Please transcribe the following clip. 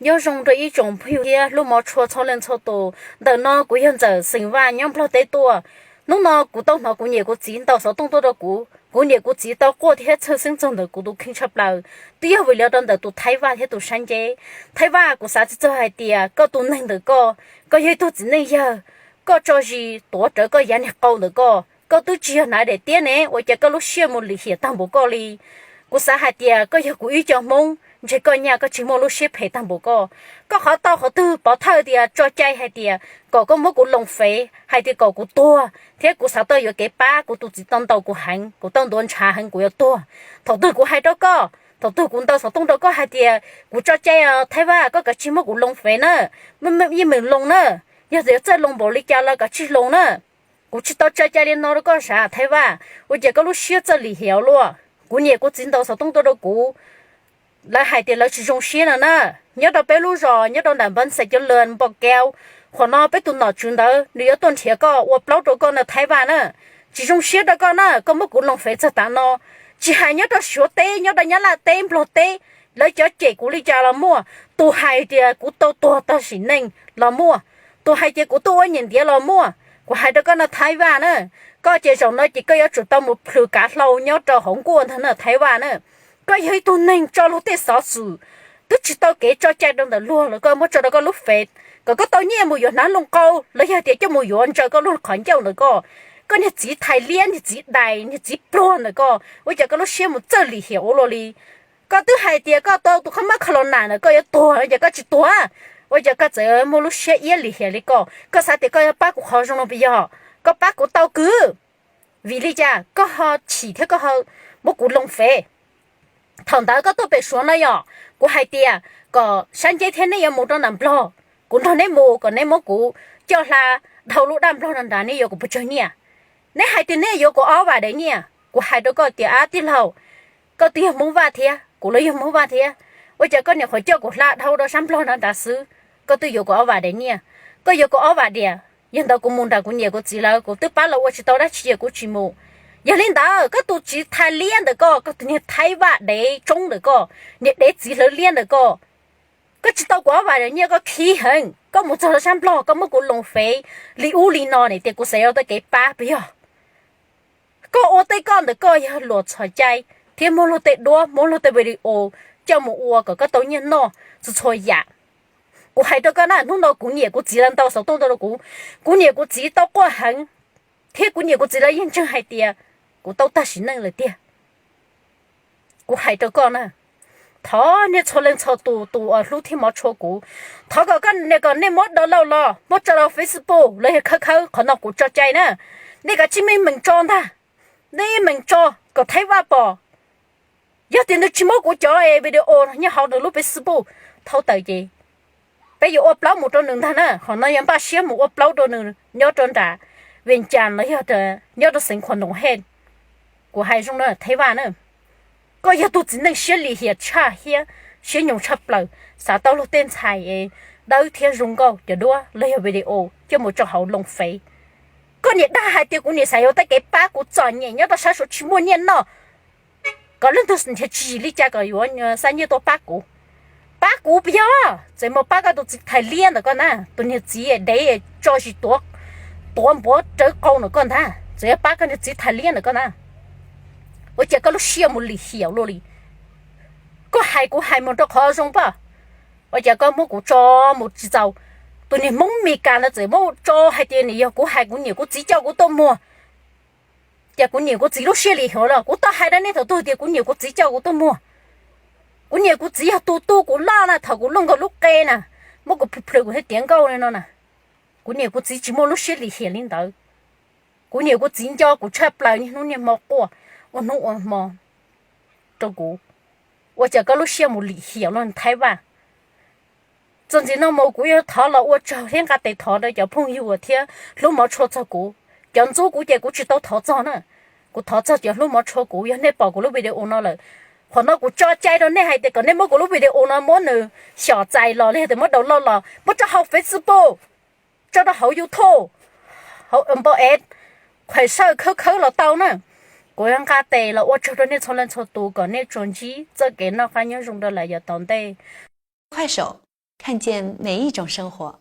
Nyob zoo rau ib tsoom phooj ywg thiab hlub mov tshua txhua leej txhua tus. Ntawm no kuv yog Ntxawm xeem Vaj nyob Nplog teb tuaj. Hnub no kuv tau hnov kuv niam kuv txiv ntaus xov tooj tuaj rau kuv. Kuv niam kuv txiv tau quaj thiab txhawj xeeb txog ntawm kuv tus kheej tshaj plaws, twb yog vim li rau ntawm tus Thaib Vaj thiab tus sab nceb. Thaib Vaj, kuv xav tsis txog hais tias koj tus neeg ntawm koj, koj yog ib tug txiv neej yawg, koj tso zis tuav rawv koj yav niag qau ntawm koj, koj twb tsis yog hnav daim tiab ne, ua cas koj lub siab mus lim hiam tag npaum koj li? Kuv xav hais tias koj yog kuv ib co Hmoob, ntshe koj nyaj koj tsis muaj lub siab phem tag npaum koj. Koj qhov tau qhov twg pov thawj tias tso cai hais tias kom koj muab kuv loo fev hais tias kom kuv tuag, thiab kuv xav tau yuav kev pab, kuv tus txiv tau ntaus kuv heev, kuv tau ntuav ntshav heev, kuv yuav tuag. Thaum twg kuv hais rau koj, thaum twg kuv ntaus xov tooj rau koj hais tias kuv tso cai os Thaib Vaj, koj kav tsij muab kuv loo fev na, yeej meem loo na, yog tias txawj loo npaum li cas los kav tsij loo na. Kuv tsis tau tso cai li no rau koj sav Thaib Vaj, ua cas koj lub siab txawj lim hiam luaj? Kuv niam kuv txiv ntaus xov tooj tuaj rau kuv, lawv hais tias lawv tsis zoo siab no na. Nyob rau peb lub zos nyob rau nram Npab Xais Cov Lwm Npo Kau, qhov no peb tus nom tswv ntawd nws yuav tuaj nrhiav koj ua plaub rau koj no Thaib Vaj na. Tsis zoo siab rau koj na, koj muab kuv loo fev txog tav no. Tsis hais nyob rau Suav teb, nyob rau Nyab Laj teb, Nplog teb, lawv cov cem kuv li cas los muaj, tus hais tias kuv tau tuag tag sim neej los muaj, tus hais tias kuv tuaj ua niam ntiav los muaj. Kuv hais rau koj no Thaib Vaj na, koj ces zaum no ces koj yuav tsum tau mus plhws kav hlau nyob rau hauv nkuaj ntag na Thaib Vaj na. Koj yog ib tug neeg tso luag tej xov xwm, twb tsis tau kev tso cai rau ntawm luag los koj muab tso rau koj lub fev, kom koj tau nyiaj mus yuav hnav loo qau los yog tias coj mus yuav ntsaws koj lub qhov ncauj ntawm koj. Koj niag txiv thais liab, niag txiv dais, niag txiv pluag ntawm koj, ua cas koj lub siab mus txawj lim hiam ua luaj li? Koj twb hais tias koj tau tus khaub mab kha los nas ntawm koj yuav tuag, ua cas koj tsis tuag? Ua cas koj txawm muaj lub siab iab lim hiam li koj? Koj xav tias koj yuav pab kuv qhov zoo no puas yog? Koj pab kuv tau kwv, vim li cas koj ho chim thiab koj ho muab kuv loo fev? Thaum ntawd koj tuaj pem Suav no yog kuv hais tias kom sab nceb thiab neb yuav mus rau nram Nplog, kuv nrog neb mus kom neb muab kuv coj hla dhau lub daj Nplog no nrad, neb yuav kuv pes tsawg nyiaj? Neb hais tias neb yuav kuv ob vam daim nyiaj. Kuv hais rau koj tias ab tij laug, koj twb yog Hmoob Vaj thiab, kuv los yog Hmoob Vaj thiab, ua cas koj nyuam qhuav coj kuv hla dhau rau sab Nplog no nrad xwb, koj twb yuav kuv ob vam daim nyiaj? Koj yuav kuv ob vam diam, yog ntawd kuv mus nram kuv niam kuv txiv lawv kuv twb pab lawv ua tsis tau dab tsi es kuv tsis mus. Yog li ntawd koj tus txiv thais liab ntawm koj, koj tus niag Thaib Vaj dev tsoob ntawm koj, niag dev txiv hlawv liab ntawm koj, koj tsis tau kuv ob vam daim nyiaj koj khib heev, koj mus txog rau sab Nplog koj muab kuv loo fev li ub li no ne tias kuv xav yuav tej kev pab puas yog? Koj ua tej koj ntawm koj yog luam txhos cai thiab muab luag tej duab, muab luag tej video coj mus ua kom koj tau nyiaj noj txhua txhua yam. Kuv hais rau koj na, hnub no kuv niam kuv txiv lawv ntaus xov tooj tuaj rau kuv, kuv niam kuv txiv tau quaj heev, thiab kuv niam kuv txiv lawv yeej ntseeg hais tias kuv tau tag sim neej lawm tiag. Kuv hais rau koj na, thov nej txhua leej txhua tus, tus uas hlub thiab hmov tshua kuv, thov kom koj, kom nej muab download los muab tso rau Facebook los yog khawb khawb, qhov no kuv tso cai na. Nej kav tsij meej meem tso ntag, nej meem tso kom Thaib Vaj pom. Yog tias nws tsis muab kuv cov video nyob hauv nws lub Facebook thau tawm ces peb yuav ua plaub mus rau nws ntag na. Qhov no yog npaj siab mus ua plaub rau nws nyob rau nram Vias Cas los yog nyob rau xeev Khuam Noom Hej. Kuv hais zoo na Thaib Vaj na, koj yog tus txiv neej siab lim hiam tshaj thiab siab nyoos tshaj plaws, xav tau luag tej ntxhais dawb thiab zoo nkauj cov duab los yog video coj mus tso hauv loo fev. Koj niam dag hais tias kuv niam xav yuav tej kev pab, kuv txom nyem nyob rau sab Suav tsis muaj nyiaj noj, kom leej twg nrhiav tsis yim li cas kom yuav xa nyiaj tuaj pab kuv. Pab kuv puas yog? Txawm mus pab koj tus txiv thais liab ntawm koj na, tus niag txiv dev tso zis tuav, tuav npuav rawv qau ntawm koj ntag, txawm yuav pab koj niag txiv thais liab ntawm koj na. Ua cas koj lub siab mus lim hiam luaj li? Koj hais kuv hais mus rau qhov zoo pob? Ua cas koj muab kuv tso mus tsis txaus? Tus niag Hmoob Mes Kas ntawd txawm muab tso hais tias nws yog kuv hais kuv niam kuv txiv coj kuv tuaj muag. Ces kuv niam kuv txiv lub siab lim hiam los kuv tau hais rau nej thaum twg tias kuv niam kuv txiv coj kuv tuaj muag? Kuv niam kuv txiv yog tus tu kuv loj na, thaum kuv luaj nkaus lub qe na, muab kuv plhws plhws kuv thiaj tiav nkauj li no na. Kuv niam kuv txiv tsis muaj lub siab lim hiam li ntawd. Kuv niam kuv txiv nco kuv tshaj plaws niaj hnub niaj hmo quaj ua hnub ua hmo rau kuv. Ua cas koj lub siab mus lim hiam luaj Thaib Vaj? Txuas ntxiv no mus kuv yuav thov los ua tsaug thiab nqa tes thov rau cov phooj ywg thiab hlub mov tshua txog kuv. Cov ntxub kuv ces kuv tsis tau thov txog na. Kuv thov txog cov hlub mov tshua kuv, yog nej pom kuv lub video no lawm, qhov no kuv tso cai rau nej hais tias kom nej muab kuv lub video no muab nws xyom txais los li tias muab download los muab tso hauv Facebook, tso rau hauv YouTube, hauv npau es, khuam sawj khawb khawb los tau na. Kuv yuav nqa tes los ua tsaug rau nej txhua leej txhua tus, kom nej tsuas ntsib txoj kev noj qab nyob zoo rau lawm yav tom ntej. 看见每一种生活。